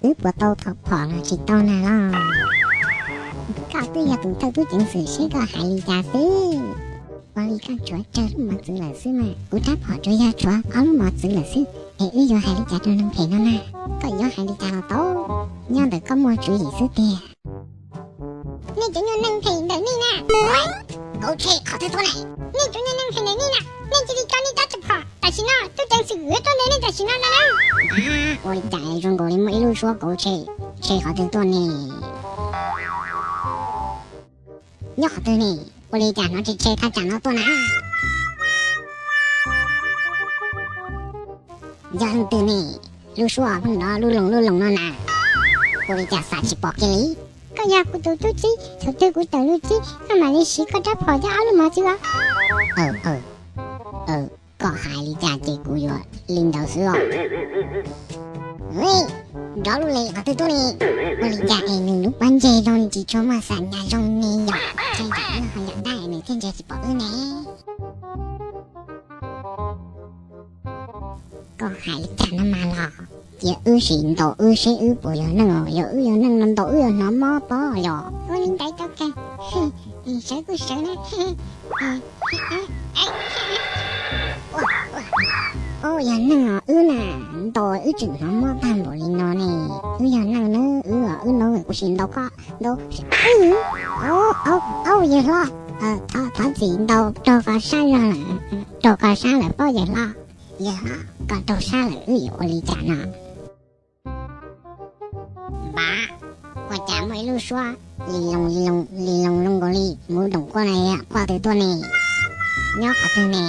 Wb puas tau thov phom los tsis tau na los? Koj twb yog tus thawj tub ceev xwm, seb koj hais li cas xwb. Ua li koj tshuav tsawg lub mos txwv lawm xwb mas. Kuv rab phom tsuas yog tshuav ob lub mos txwv lawm xwb, es wb yuav hais li cas rau neeg phem no na? Koj yuav hais li cas los tau, nyob ntawm koj muaj tswv yim xwb tiag. Nej cov nyuag neeg phem ntawm nej na. Kauv tshe qhov twg tuaj ne? Nej cov nyuag neeg phem ntawm nej na, nej cia li tso nej rab phom tam sim no, tub ceev xwm yuav tuaj ntes nej tam sim no no na. Ua li cas zoo nkaus li muaj ib lub suab kauv tshe, tshe qhov twg tuaj ne? Nyob qhov twg ne? Ua li cas hnov tshe tshe thaj tsam no tuaj na? Yog leej twg ne? Lub suab pheej nrov lub loos lub loos no na. Ua li cas xav tsis pom kiag li? Koj yog kuv tus tub txib, thaum twg kuv tawm lub txib koj mam li siv koj rab phom thiab ob lub mos txwv os. Koj hais li cas ces kuv yuav li ntawd xwb os. Nrov lub li qhov twg tuaj li? Ua li cas es nws lub pob ntseg zoo li tsis tshua muaj xam nyas zoo ne yom? Tsam yam dab nws thiaj ntsia tsis pom wb ne. Koj hais li cas no mas los? Cia wb sim ntaus wb seb wb puas yog neeg os, yog wb yog neeg no ntaus wb yuav hnov mob pob yom. Ua li ntawd tau kawg. Sawv kuj sawv na. Ua, yog neeg os wb na, ntaus wb tseem hnov mob tag npaum li no ne. Wb yog neeg na, wb os wb no kuv sim ntaus koj, ntaus. Au, yawg hlob, thov txim, ntaus raug koj sab zog lawm, raug koj sab lawm pob yawg hlob. Yawg hlob, koj raug sab lawm wb yuav ua li cas no? Npam, ua cas muaj ib lub suab li loos li loos li loos zoo nkaus li muv doom quaj na, quaj twg tuaj ne? Nyob qhov twg ne?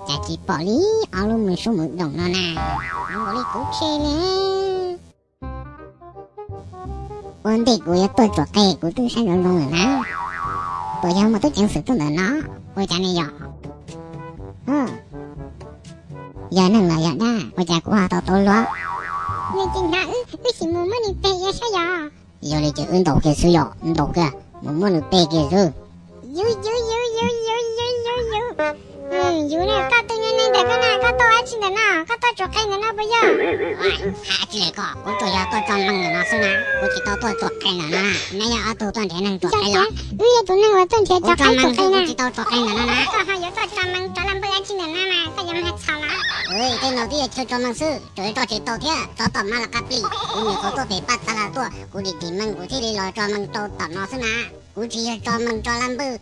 Cas tsis pom li ob lub me suab muv doom no na, zoo nkaus li kuv tshe li. Ua ntej kuv yuav tuaj tsuam qe kuv twb saib zoo zoo lawm na. Puas yog muaj tub ceev xwm tuaj ntawm no? Ua cas ne yom? Yog neeg los yog dab, ua cas kuv ho tau tau luag? Nws tsis hnov wb, wb sim mus muab nws peg ua saib yom. Yog li ces wb ntaus kiag xwb yom, ntaus kiag, mus muab nws peg kiag xwb. Yuv, yuv, yuv, yuv, yuv, yuv, yuv, yuv. Yuv ne, koj tus nyuag neeg ntawm koj na, koj tuaj ua dab tsi ntawm no? Koj tuaj tsuam qe ntawm no puas yog? Hais tsis lawm koj, kuv tsuas yog tuaj tso meej ntawm no xwb na, kuv tsis tau tuaj tsuam qe ntawm no na. Neb yog ob tug tuaj nrhiav neeg tsuam qe los? Wb yog tus neeg uas tuaj nrhiav cov qaib tsuam qe na. Kuv tsis tau tsuam qe ntawm no na. Koj ho yuav tuaj tso meej tso laj npawj dab tsi ntawm no mas koj yuav mag txhaum los? Tej no twb yog chaw tso meej xwb, tsuas yog tso tsis tau thiab, tso tom maj las qab plis. Kuv niam qhuav tuaj pem paj tag lag tuaj, kuv dim dim meej kuv thiaj li los tso meej rau tom no xwb na. Kuv tsis yog tso meej tso laj npawj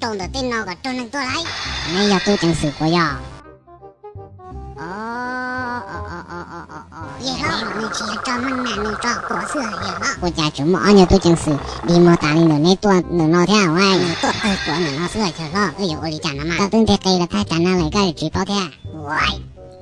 rau ntawm tej no kom raug neeg tuaj lauj. Neb yog tub ceev xwm puas yog? Yawg hlob, nws tsis yog tso meej na, nws tso quav xwb yawg hlob. Ua cas tseem muaj ob nyuag tub ceev xwm dig muag tas li ntawm neb tuaj ntawm no thiab? Nws tuaj tawg quav ntawm no xwb yawg hlob, wb yuav ua li cas no mas? Koj twb nteg qe los thaj tsam no lawm koj tsis paub thiab?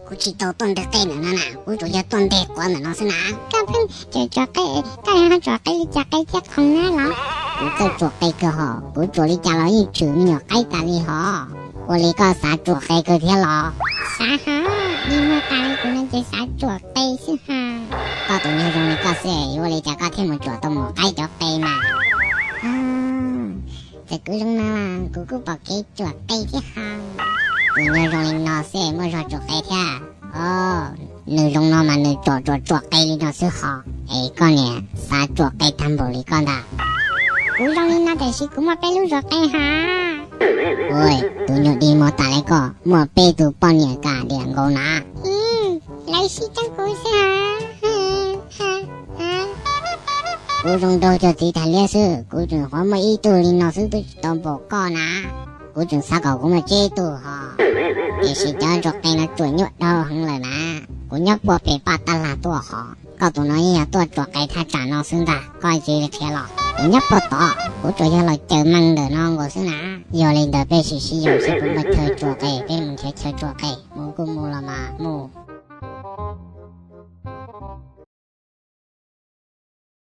Kuv tsis tau tuaj nteg qe ntawm no na, kuv tsuas yog tuaj nteg quav ntawm no xwb na. Koj pheej tsuam qe, koj ho tsuam qe li cas qe thiaj qhoo na los? Kuv txawj tsuam qe kawg hos, kuv tsuam li cas los yeej tshwm me nyuam qaib tas li hos. Ua li koj xav tsuam qe kawg thiab los? Xav hos, dig muag tas li kuv no ces xav tsuam qe xwb hos. Koj tus nyuag zoo li koj xwb yuav ua li cas koj thiaj mus tsuam tau muam qaib cov qe mas? Txawm kuv zoo no los kuv kuj pom kev tsuam qe thiab hos. Tus nyuag zoo li no xwb muaj zog tsuam qe thiab? Nws zoo no mas nws tsuam tsuam tsuam qe li no xwb hos. Es koj niam xav tsuam qe tag npaum li koj ntag. Kuv zoo li no tiam sis kuv muaj peb lub zuag qe hos. Tus nyuag dig muag tas li koj muaj peb tug poj niam kam diam nkaus na. Lawv sib tseeb kuv xwb hos. Kuv zoo nraug cuag txiv tag liab xwb, kuv tseem qhuav muaj ib tug li no xwb twb tsis tau npaum koj na. Kuv tseem xav kom kuv muaj tsib tug hos, tiam sis cov tsuam qe no tsuam nyuaj dhau heev lawm na. Kuv nyob puag pem paj tab lag tuaj hos, koj tus no yeej yog tuaj tsuam qe thaj tsam no xwb ntag, koj cia li qhia los. Kuv nyob puag tod, kuv tsuas yog los caw meej ntawm no nkaus xwb na. Yog li ntawd peb sim sib yaum seb puas muaj chaw tsuam qe, peb mus nrhiav chaw tsuam qe, mus kuj mus los mas mus.